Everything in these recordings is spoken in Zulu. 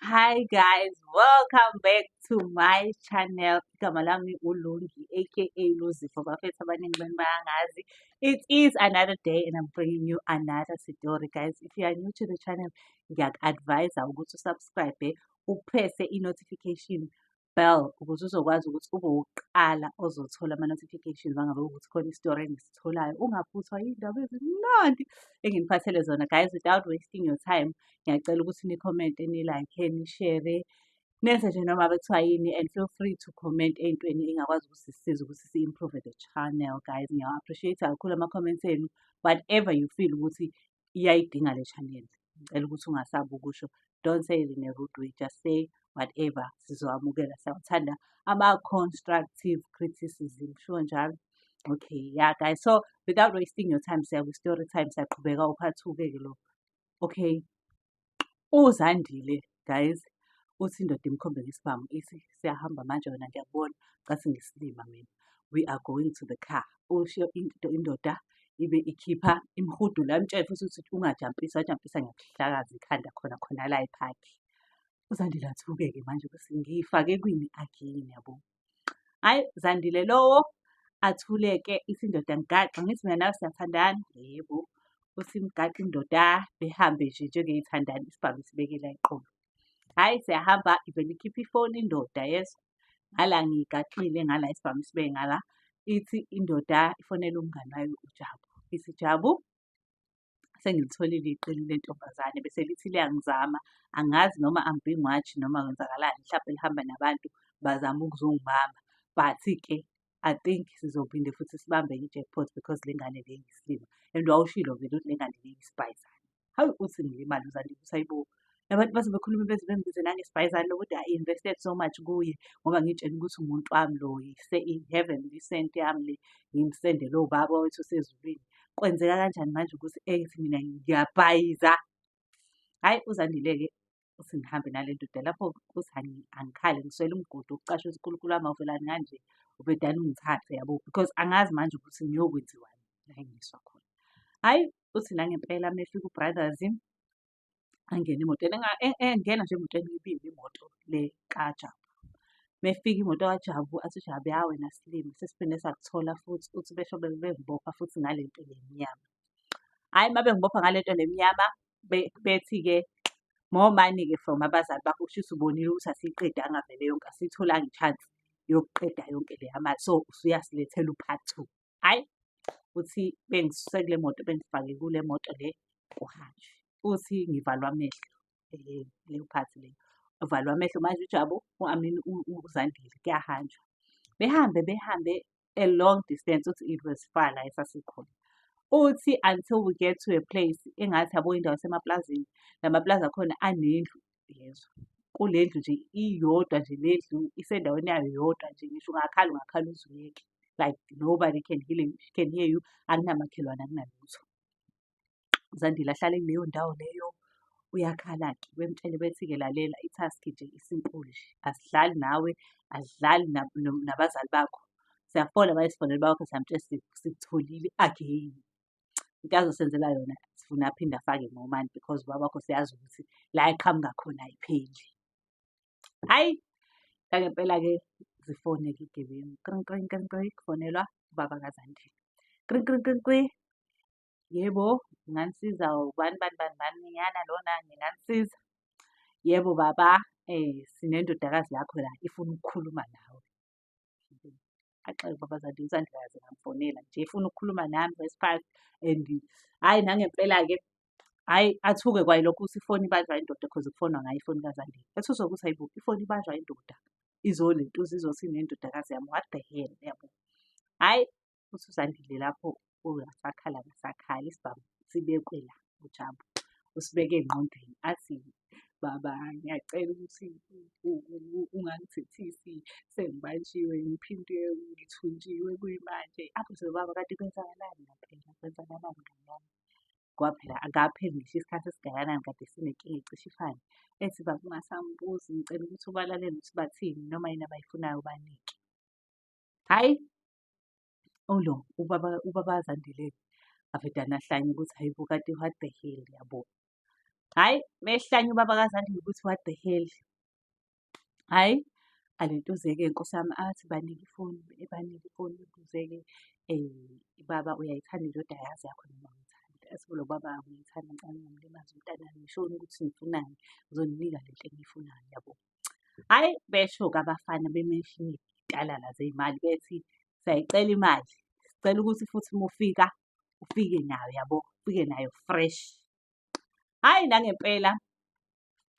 Hi guys, welcome back to my channel. Igama lami uLungi aka Luzipho, bafethu abaningi benu bayangazi. It is another day and I'm bringing you another story, guys. If you are new to the channel, ngiyaku-advise ukuthi usubscribe, upresse i-notification bell ukuze uzokwazi ukuthi ube wokuqala ozothola ama-notifications mangabe ukuthi khona isitori engisitholayo. Ungaphuthwa iy'ndaba ezimnandi enginiphathele zona, guys. Without wasting your time, ngiyacela ukuthi ni-comment-e, ni-like, ni-share, nenze nje noma bekuthiwa yini, and feel free to comment ey'ntweni engakwazi ukuthi sisize ukuthi si-improve the channel, guys. Ngiyawa-appreciate kakhulu ama-comments enu, whatever you feel ukuthi iyayidinga le channel. Ngicela ukuthi ungasabi ukusho. Don't say it in a rude way, just say whatever, sizowamukela. Siyawathanda ama-constructive criticism, sure njalo. Okay, yeah guys, so without wasting your time, siya kwi-story time, siyaqhubeka u-part two-ke ke lo. Okay, uZandile, guys, uthi indoda imkhombe ngesibhamu, ithi, "Siyahamba manje wena, ngiyakubona, cathi ngisilima mina. We are going to the car." Usho into indoda ibe ikhipha imhudula, yamtshela futhi ukuthi ungajampisi, wajampisa ngiyakuhlakaza ikhanda khona khona la ephakhi. UZandile athuke-ke manje ukuthi ngiyifake kwini again, yabo. Hhayi, Zandile lowo athule-ke, ithi indoda, "Ngigaxe, ngithi mina nawe siyathandana." Yebo. Uthi imgaxe indoda, behambe nje njengey'thandani, isibhamu sibeke la eqolo. Hhayi, siyahamba, ivele ikhiphe ifoni indoda, yezwa. Ngala ngiyigaxile ngala, isibhamu sibeke ngala. Ithi indoda ifonela umngani wayo uJabu. Ithi, "Jabu, sengilitholile iqili lentombazane, bese lithi liyangizama, angazi noma I'm being watched noma kwenzakalani, mhlampe lihamba nabantu bazama ukuzongibamba. But-ke I think sizophinde futhi sibambe i-jackpot because le ngane le iyisilima and wawushilo vele ukuthi le ngane le iyisibhayizane." Hawu, uthi ngilimale uZandile ukuthi hayibo, labantu baze bekhulume beze bengibize nangesibhayizane lokuthi I invested so much kuye ngoba ngiy'tshela ukuthi umuntu wami lo, i-heavenly sent yami le, ngimsendele ubaba wethu osezulwini. Kwenzeka kanjani manje ukuthi ethi mina ngiyabhayiza? Hhayi, uZandile-ke uthi ngihambe nale ndoda lapho, uthi angikhale, ngiswele umgodi wokucasha ukuthi uNkulunkulu wami awuvelani kanje, uvedane ungithathe, yabo, because angazi manje ukuthi ngiyokwenziwani la engiswa khona. Hhayi, uthi nangempela uma efika u-brothers, angene emotweni, engena nje emotweni, ibimbi imoto le kaJabu. Uma efika imoto kaJabu, athi uJabu, "Ya wena silima, sesiphinde sakuthola futhi." Uthi besho bengibopha futhi ngale nto le emnyama. Hhayi, uma bengibopha ngale nto le emnyama, bethi-ke more money-ke from abazali bakho, kushuthi ubonile ukuthi asiyiqedanga vele yonke, asiyitholanga i-chance yokuqeda yonke leya mali, so usuyasilethela u-part two. Hhayi, uthi bengisuse kule moto, bengifake kule moto le, kuhanjwe. Uthi ngivalwe amehlo, leyo part leyo. Uvalwe amehlo manje uJabu, I mean uZandile, kuyahanjwa. Behambe behambe a long distance, uthi it was far la esasikhona. Uthi until we get to a place engathi, yabo, indawo yasemaplazini, la maplazi akhona anendlu, yezwa. Kule ndlu nje iyodwa nje le ndlu isendaweni yayo yodwa nje, ngisho ungakhala ungakhala uze uyeke. Like nobody can hear you, akunamakhelwane, akunalutho. UZandile ahlale kuleyo ndawo leyo, uyakhala-ke, bemtshele bethi-ke, "Lalela, i-task nje i-simple nje, asidlali nawe, asidlali nabazali bakho. Siyafona manje, sifonela ubaba wakho, siyamtshela sikutholile again. Into azosenzela yona, sifuna aphinde afake more money because ubaba wakho siyazi ukuthi la eqhamuka khona ayipheli." Hhayi, nangempela-ke zifone-ke iy'gebengu, kring kring kring kring, kufonelwa ubaba kaZandile. Kring kring kring kring. "Yebo, nginganisiza? Ubani bani bani bani yana lona, nginganisiza?" "Yebo baba, sinendodakazi yakho la ifuna ukukhuluma nawe." Axake ubaba Zandile, uZandile akaze ngamfonela nje, ifuna ukukhuluma nami first and hhayi, nangempela-ke, hhayi, athuke kwayilokhu ukuthi ifoni ibanjwa indoda cause kufonwa ngayo ifoni kaZandile. Ethuswa ukuthi hayibo, ifoni ibanjwa indoda izolentuza izothi inendodakazi yami, what the hell, yabo. Hhayi, uthi uZandile lapho ungasakhala ngasakhala, isibhamu sibekwe la, uJabu usibeke engqondweni, athi, "Baba, ngiyacela ukuthi ungangithethisi, sengibanjiwe, ngiphinde ngithunjiwe kuyimanje." Abuze ubaba, "Kanti kwenzakalani ngampela, kwenzakalani ngani yami?" Ngoba phela akukapheli ngisho isikhathi esingakanani kade sinenkinga ecishe ifane. Ethi, "Baba, ungasambuzi, ngicela ukuthi ubalalele ukuthi bathini, noma yini abayifunayo ubanike." Hhayi, ulo ubaba, ubaba kaZandile avedane ahlanye ukuthi hayibo, kanti what the hell, yabo. Hhayi, mehlanya ubaba kaZandile ukuthi what the hell. Hhayi, alentuze-ke nkosi yami athi banike ifoni, ebanike ifoni bebuze-ke baba uyayithanda indoda yakho noma awuyithandi? Athi lo baba ngiyayithanda ngicela ningamlimazi umntanami ngishoni ukuthi nifunani ngizoninika lento eniyifunayo yabo. Hhayi, besho-ke abafana be-mention-e iy'talala zey'mali bethi siyayicela imali, sicela ukuthi futhi uma ufika ufike nayo yabo, ufike nayo fresh. Hhayi nangempela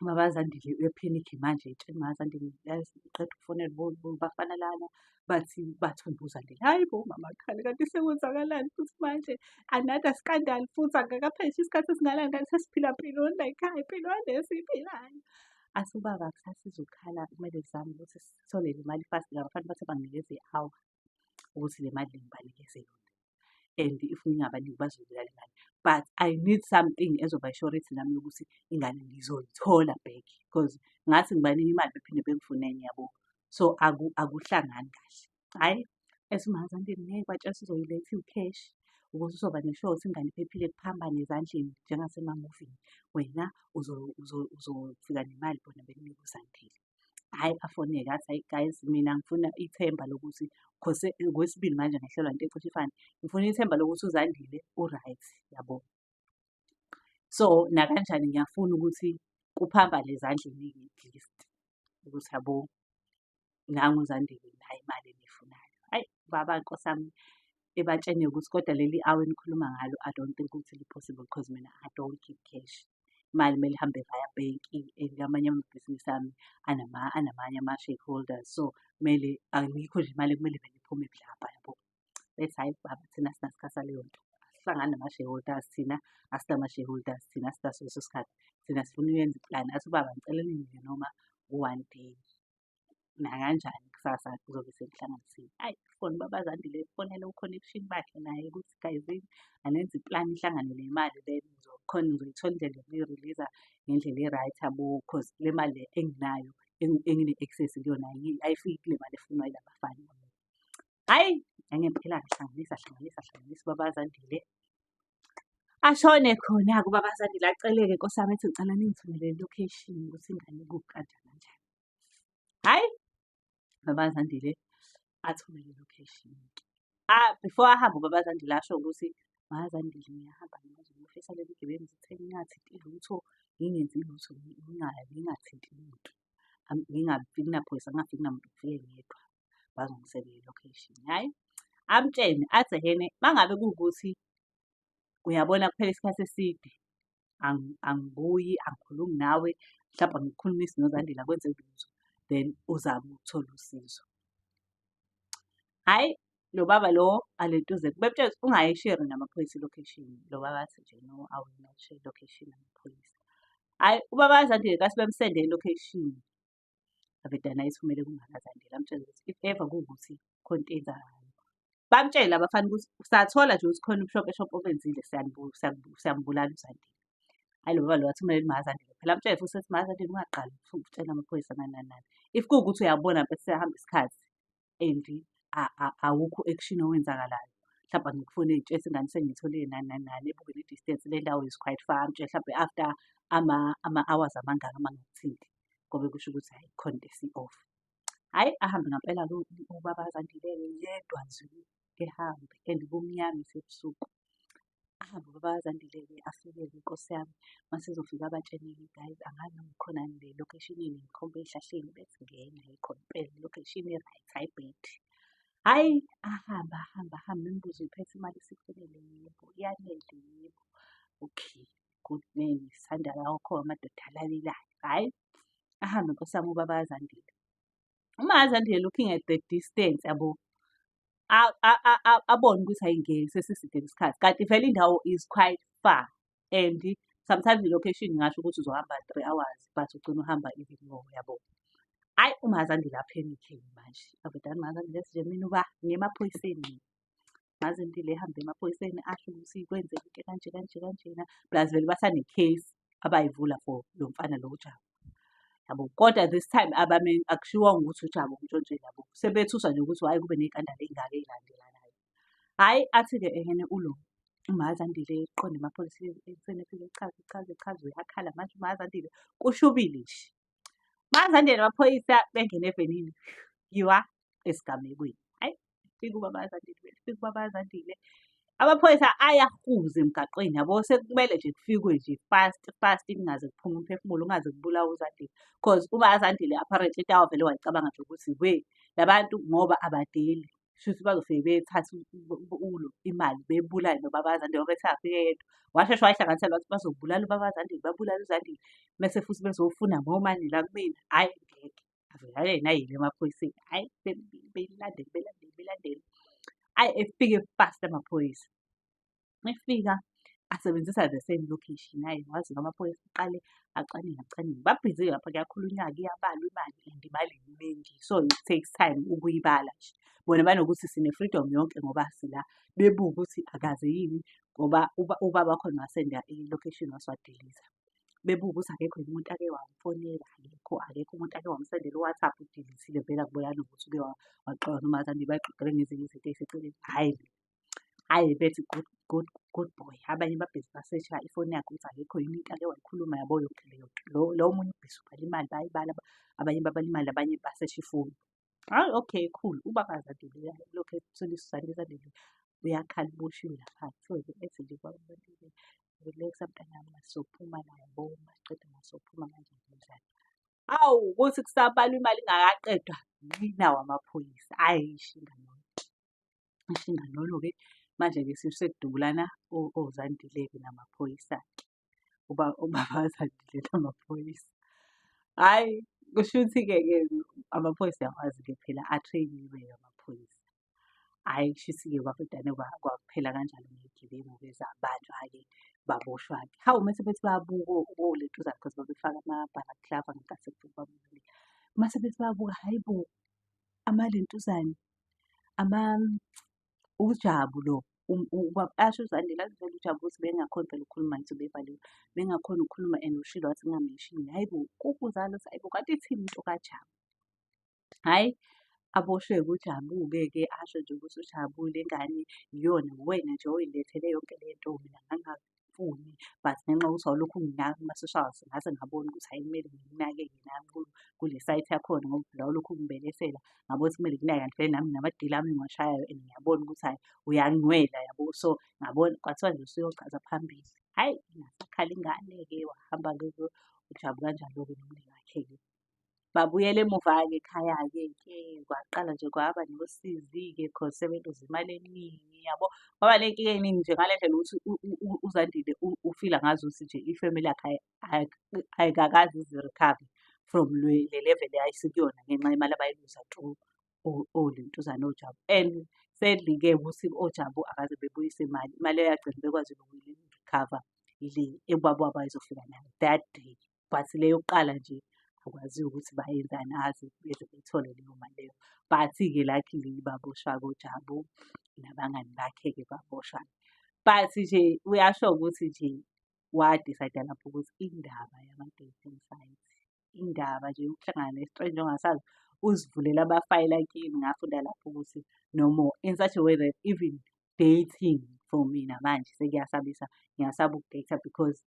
ubaba kaZandile uya-panic-a manje etshela uMaZandile yazi ngiqeda ukufonelwa bafana lana bathi bathumbe uZandile. Hhayi bo umama akhale kanti sekwenzakalani futhi manje? Another scandal futhi akukakapheli isikhathi esingakanani kanti sesiphila mpiloni layikhaya, impiloni le esiyiphilayo. Athi ubaba kusasa izokhala kumele sizame ukuthi sithole le mali fast. La bafana bathe banginikeza i-hour ukuthi le mali le ngibanikeze yona and if ngingabaniki bazoyibulala ingane. But I need something ezoba i-surety nami yokuthi ingane ngizoyithola back because ngathi ngibanika imali bephinde bengifune enye yabo. So akuhlangani kahle. Hhayi, ethi uMaZandile ngeke batshela uzoyiletha iwu-cash ukuze uzoba ne-sure ukuthi ingane iphephile kuphambane ezandleni njengasemamuvini. Wena uzofika nemali bona bekunike uZandile. Hhayi afoneke athi hhayi guys mina ngifuna ithemba lokuthi cause okwesibili manje ngehlelwa into ecishe ifane. Ngifuna ithemba lokuthi uZandile u-right yabo. So nakanjani ngiyafuna ukuthi kuphambane ezandleni-ke at least ukuthi yabo nangu uZandile nayi imali eniyifunayo. Hhayi baba nkosi yami ebatshene ukuthi kodwa leli hour enikhuluma ngalo I don't think ukuthi li-possible because mina I don't keep cash. Imali kumele ihambe via bank and amanye amabhizinisi ami anamanye ama-shareholders so kumele ayikho nje imali ekumele vele iphume budlabha yabo. Bethi hhayi baba thina asinasikhathi saleyo nto. Asihlangani nama-shareholders thina, asinama-shareholders thina asinaso leso sikhathi. Thina sifuna uyenza iplani. Athi ubaba ngicela ninginike noma u-one day. Nakanjani kusasa kuzobe senihlanganisile. Hhayi foni ubaba Zandile efonela u-connection bakhe naye ukuthi guys anenze iplani ihlangane le mali then ngizokhona ngizoyithola indlela yokuyi-release-a ngendlela e-right yabo cause le mali le enginayo engine-access kuyona ayifiki kule mali efunwa yila bafana. Hhayi, nangempela-ke hlanganisa hlanganisa hlanganisa ubaba Zandile. Ashone khona-ke ubaba Zandile aceleke nkosi yami ethi ngicela ningithumelele i-location ukuthi ingane ikuphi kanjani kanjani. Hhayi, baba Zandile athumele i-location-ke. Ah, before ahambe ubaba Zandile asho ukuthi MaZandile ngiyahamba ngiyofisa leli gebengu zithe ngingathinti lutho, ngingenzi lutho, ngingathinti muntu. Ngingafiki naphoyisa, ngingafiki namuntu ngifike ngedwa. Bazongisendela i-location. Hhayi, amtshene athi ehhene uma ngabe kuwukuthi uyabona kuphela isikhathi eside angibuyi, angikhulumi nawe, mhlawumbe angikukhulumisi noZandile akwenzeki lutho, then uzame ukuthola usizo. Hhayi, lo baba lo alentuze bemtshela ukuthi ungayi-share-i namaphoyisa i-location. Lo baba athi nje no, I will not share i-location namaphoyisa. Hhayi, ubaba kaZandile ngenkathi bemsendela i-location, avedane ayithumele kuMakaZandile amtshele ukuthi if ever kuwukuthi khona into eyenzakalayo. Bamtshele abafana ukuthi sathola nje ukuthi khona ubushopeshophe obenzile siyambulala uZandile. Hhayi lo baba lo wathumelela uMaZandile phela amtshele futhi ethi MaZandile ungaqali ukutshela amaphoyisa nani nani nani. If kuwukuthi uyabona mfethu seyahamba isikhathi and awukho action owenzakalayo. Mhlawumbe angikufonele ngitshele ingane sengiyitholile nani nani nani, ebuke ne-distance le ndawo is quite far. Amtshele mhlampe after ama-hours amangaka uma ngakuthinti, ngobe kusho ukuthi hhayi khona into esi-off. Hhayi ahambe ngampela-ke ubaba kaZandile-ke yedwa zwi ehambe and kumnyama isebusuku. Ahambe ubaba kaZandile-ke afike-ke Nkosi yami, mase ezofika abatshene-ke guys angazi noma ikhona yini le location eniyikhomba ey'hlahleni bethi ngena ikhona impela i-location i-right hhayi bad. Hhayi ahambe ahambe ahambe imibuzo uyiphethe imali isiphelele yebo, iyanele yebo. Okay, good man, sithanda lawakho amadoda alalelayo. Hhayi, ahambe Nkosi yami ubaba kaZandile. UMaZandile looking at the distance yabo, abone ukuthi hhayi ngeke sesiside isikhathi. Kanti vele indawo is quite far and sometimes i-location ingasho ukuthi uzohamba 3 hours but ugcine uhamba even more yabo. Hhayi uMaZandile a-panic-e manje. Avedane uMaZandile ethi nje mina uba ngiye emaphoyiseni mina. MaZandile ehambe emaphoyiseni asho ukuthi kwenzeka into ekanje kanje kanjena. Plus vele basane-case abayivula for lo mfana lo uJabu. Yabo, kodwa this time akushiwongo ukuthi uJabu umntshontshile yabo. Sebethuswa nje ukuthi hhayi kube ney'kandaba ey'ngaka ey'landelanayo. Hhayi athi-ke ehhene ulo UMaZandile eqonde emaphoyiseni ekuseni efike echaza echaza echaza uyakhala manje uMaZandile kushubile nje. MaZandile namaphoyisa bengene evenini kuyiwa esigamekweni. Hhayi, fika ubaba Zandile, fika ubaba Zandile. Amaphoyisa ayahuza emgaqweni yabo, sekumele nje kufikwe nje fast fast kungaze kuphume umphefumulo, kungaze kubulawe uZandile. Cause uMaZandile apparently into awavele wayicabanga nje ukuthi we la bantu ngoba abadeli, shuthi bazofike bethathe imali bebulale nobaba Zandile ngoba ethi afike yedwa. Washeshe wayihlanganisela wathi bazobulala ubaba Zandile, babulale uZandile, mese futhi bezofuna more money la kumina, hhayi ngeke. Avele yena ayile emaphoyiseni, hhayi belandele belandele belandele. Hhayi efike fast amaphoyisa. Efika asebenzisa the same location, hhayi wazi-ke amaphoyisa aqale acwaninge acwaninge. Babhizi-ke lapha kuyakhulunywa-ke iyabalwa imali and imali iningi, so it takes time ukuyibala nje. Bona banokuthi sine-freedom yonke ngoba sila, bebuke ukuthi akaze yini ngoba ubaba wakhona wasenda i-location wase wadilitha. Bebuke ukuthi akekho yini umuntu ake wamfonela, akekho, akekho umuntu ake wamsendela u-WhatsApp udilithile vele akubonakali nokuthi uke waxoxa noMaZandile bayixoxele ngezinye izinto ey'seceleni, hhayi. Hhayi bethi good good good boy. Abanye babhizi basesha ifoni yakhe ukuthi akekho yini into ake wayikhuluma yabo yonke leyo nto. Lo lo omunye ubhizi ubala imali bayayibala, abanye babala imali, abanye basesha ifoni. Hhayi okay cool, ubaba Zandile lokhu ethuliswa uZandile uyakhala uboshiwe lapha. Kuthiwe-ke ethi nje kubaba Zandile, relax-a mntanami sizophuma la yabo, masiqeda la sizophuma kanjani kanjani. Hawu kuthi kusabalwa imali ingakaqedwa, nawo amaphoyisa, hhayi isho inganono. Isho inganono-ke manje-ke sekudubulana oZandile-ke namaphoyisa-ke. Ubaba Zandile namaphoyisa. Hhayi kushuthi-ke ke amaphoyisa uyawazi-ke phela a-train-iwe amaphoyisa. Hhayi kushuthi-ke kwafidane kwaphela kanjalo ney'gebengu-ke zabanjwa-ke baboshwa-ke. Hawu mase bethi bayabuka olentuzana cause babefaka ama-balaclava ngenkathi sekufika ubaba. Mase bethi bayabuka, hhayi bo, amalentuzane, uJabu lo asho uZandile athi vele uJabu ukuthi bengingakhoni phela ukukhuluma ngithi bevaliwe. Bengingakhoni ukukhuluma and ushilo wathi nginga-mention-i. Hhayi bo, kubuzala ukuthi hhayi bo kanti ithini into kaJabu? Hhayi, aboshwe-ke uJabu-ke ke asho nje ukuthi uJabu le ngane iyona uwena nje oyilethele yonke le nto mina ngangingafuni but ngenxa yokuthi wawulokhu unginaka kuma-socials ngase ngabona ukuthi hhayi kumele ngikunake-ke nami kule site yakhona ngoba phela wawulokhu ungibelesela. Ngabona ukuthi kumele ngikunake kanti vele nami nginamadili ami engiwashayayo and ngiyabona ukuthi hhayi uyangcwela yabo. So ngabona kwathiwa nje usuyochaza phambili. Hhayi ingasakhala ingane-ke wahamba-ke uJabu kanjalo-ke nomndeni wakhe-ke. Babuyela emuva-ke ekhaya-ke ke kwaqala nje kwaba nosizi-ke cause sebeluze imali eningi yabo. Kwaba ney'nkinga ey'ningi nje ngale ndlela ukuthi uZandile ufila ngazuthi nje ifemeli yakhe ayikakaze ize i-recover from le level eyayisikuyona ngenxa yemali abayiluza through olentuzana oJabu. And sadly-ke ukuthi oJabu akaze bebuyise imali, imali eyagcina bekwazile ukuyi-recover ile ubaba wabo ayezofika nayo that day. But le yokuqala nje akwaziwa ukuthi bayenzani aze beze beyithole leyo mali leyo. But-ke luckily baboshwa-ke oJabu nabangani bakhe-ke baboshwa. But nje uyasho ukuthi nje wa-decide-a lapho ukuthi indaba yama-dating sites, indaba nje yokuhlangana ne-stranger ongasazi uzivulele amafayela akini. Ngafunda lapho ukuthi no more in such a way that even dating for mina manje sekuyasabisa. Ngiyasaba uku-date-a because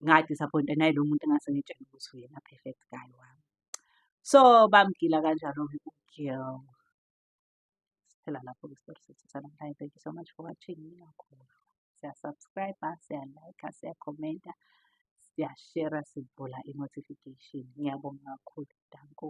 nga-disappoint-a nayilo muntu engase ngiy'tshela ukuthi uyena perfect guy wami. So bamgila kanjalo-ke u-girl. Siphela lapho-ke isitori sethu sanamhlanje. Thank you so much for watching. Ningakhohlwa siya-subscribe-a, siya-like-a, siya-comment-a, siya-share-a, sivula i-notification. Ngiyabonga kakhulu. Danko.